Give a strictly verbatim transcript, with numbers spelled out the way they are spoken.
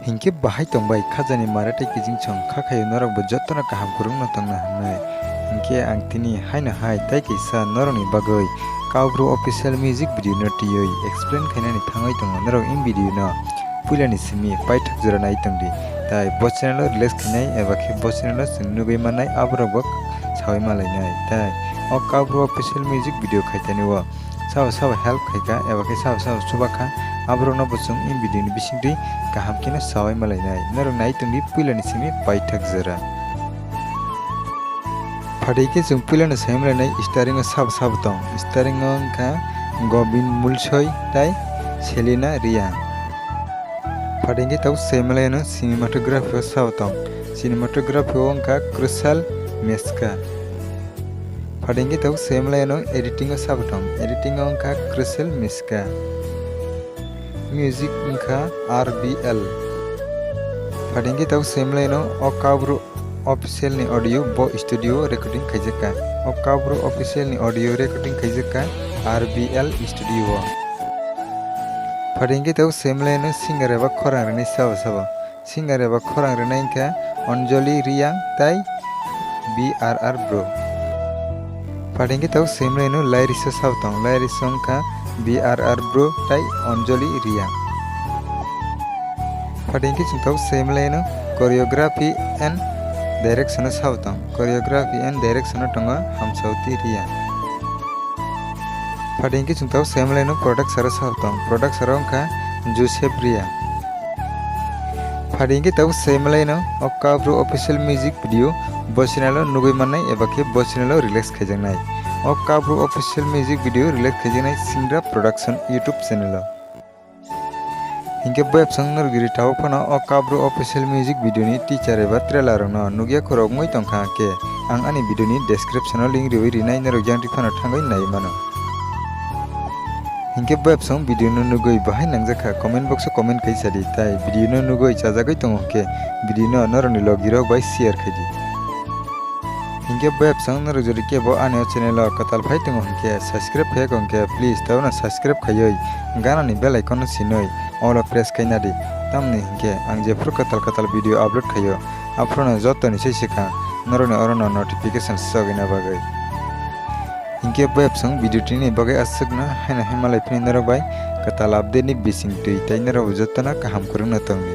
Hinkhe bahai tongbai khajani mare tei kijing chong kha khaio norokbo jotono kaham kwrwngno tongna hwnwi. Hinkhe ang tini haino hai tai kaisa norokni bagwi Kaubru official music video no twiwi explain khainani thangwi tongo norok in video no puilani simi paithak jora nai tongdi. Tai bo channel o release khainai eba khe bo channel o chwng nugwi mannai aborok bo sawi malainai. Tai o Kaubru official music video khaitani o sabo sabo help khaikha eba khe sabo sabo chubakha, aborokno bo chwng in video ni bisingtwi kaham kheno sawi malainai. Norok nai tongdi puilani simi paithak jora. Phatwi khe chwng puilano sawi malainai starring o sabo sabo tong. Starring o wngkha Govind Mulsoi tai Selina Riang. Phatwi khe tabuk sawi malaino cinematography o sabo tong. Cinematography o wngkha Krusal Meska. Phatwi khe tabuk sawi malaino editing o sabo tong. Editing o wngkha Krusal Meska. Music wngkha R B L. Phatwi khe tabuk sawi malaino o Kaubru official ni audio bo studio recording khaijakha. O Kaubru official ni audio recording khaijakha R B L studio o. Phatwi khe tabuk sawi malaino singer eba khorang rwnai sabo sabo. Singer eba khorang rwnai wngkha Anjali Riang tai B R R Bro. Phatwi khe tabuk sawi malaino lyrics o sabo tong. Lyrics o wngkha B R R Bro tai Anjali Riang. Phatwi khe chwng tabuk sawi malaino choreography and direction o sabo tong. Choreography and direction o tongo Hamsauti Riang. Phatwi khe chwng tabuk sawi malaino producer o sabo tong. Producer o wngkha Joseph Riang. Phatwi khe tabuk sawi malaino o Kaubru official music video bo channel o nugwi mannai eba khe bo channel o release khaijaknai. O Kaubru official music video release khaijaknai Singra Production YouTube channel o. Hinkhe bo apps ang norok giri tabuk phano o Kaubru official music video ni teaser eba trailer rokno nukya khorok wngwi tongkha khe ang ani video ni description o link riwi rinai norok jang twi phano thangwi nai mano. Hinkhe bo apps ang video no nugwi bahai nangjakha comment box o comment kaisa di tai video no nugwi chajagwi tongo hinkhe video no norokni logi rok bai share khaidi. Hinkhe bo apps ang norok jodi kebo ani o channel o kwtal phai tongo hinkhe subscribe khaiyako hinkhe please tabukno subscribe khaiwi ganani bell icon no sinwi all o press khaina di. Tamni hinkhe ang jephuru kwtal kwtal video upload khaio aphuru no jotoni se swkang norokni orono notification sogwina bagwi. Hinkhe bo apps ang video tini bagwi aswkno haino hai malai phini norok bai kwtal update ni bising twi tai norok jotono kaham kwrwngno tongdi.